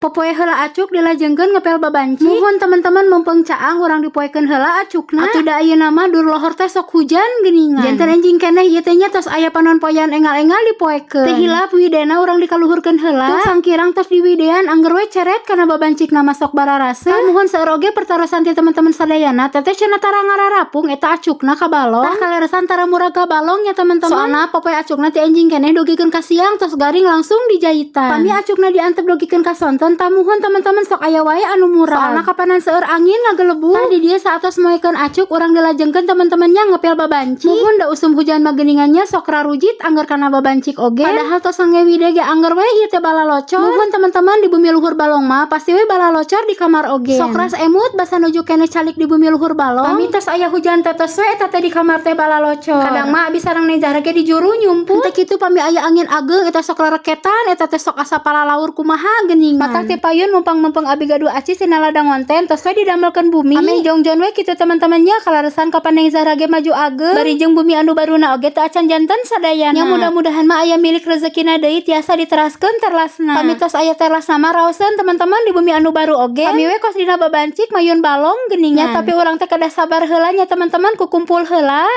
Popoe heula acuk, dilajengkeun ngepel babanci. Muhun teman-teman, mumpung caang urang dipoekeun heula acukna. Atuh da ayeuna mah dur lohor teh sok hujan geuningan. Janten enjing keneh ieu teh nya, tos aya panon poean engal-engal dipoekeun. Teu hilap widena urang dikaluhurkeun heula. Tuh sangkirang tos diwidean, angger we ceret kana babancikna masok bararaseuh. Tah muhun, seueur oge pertarosan ti teman-teman sadayana, "Teteh cenah tara ngararapung eta acukna ka balong." Tah, kaleresan tara murag ka balong nya, teman-teman. Soalna popoe acukna ti enjing keneh dugikeun ka siang tos garing langsung dijahitan. Pami acukna diantep dugikeun ka sonten, tah muhun teman-teman, sok aya wae anu murag. Soalna kapanan seueur angin ngagelebug. Tah, di dieu saatos moekeun acuk, urang dilajengkeun teman-temannya ngepel babanci. Muhun, da usum hujan mah geuningannya sok rarujit angger kana babancik oge. Padahal tos ngewide ge angger we ieu teh balalocor. Muhun teman-teman, di bumi luhur balong mah pasti we balalocor di kamar oge. Sok ras emut basa nuju keneh calik di bumi luhur balong. Pami tos aya hujan tetes we eta teh di kamar teh balalocor. Kadang mah abi sareng Neng Zahra ge di juru nyumput. Henteu kitu, pami aya angin ageng eta sok rereketan, eta teh sok asa palalaur kumaha geuningan. Matak ti payun mumpang-mumpung abi gaduh acis dina ladang ngonten, tos we didamelkeun bumi. Ameh jongjon we kitu teman-temannya, kaleresan kapan Neng Zahra ge maju ageng. Bari jeung bumi anu baruna oge teu acan janten sadayana. Nya, mudah-mudahan mah aya milik rezekina deui tiasa diteraskeun terlasna. Pami tos aya terlasna mah raoseun teman-teman di bumi anu baru oge. Pami we kos dina babancik mayun balong geuningan. Nya, tapi urang teh kedah sabar heula nya teman-teman, kukumpul heula.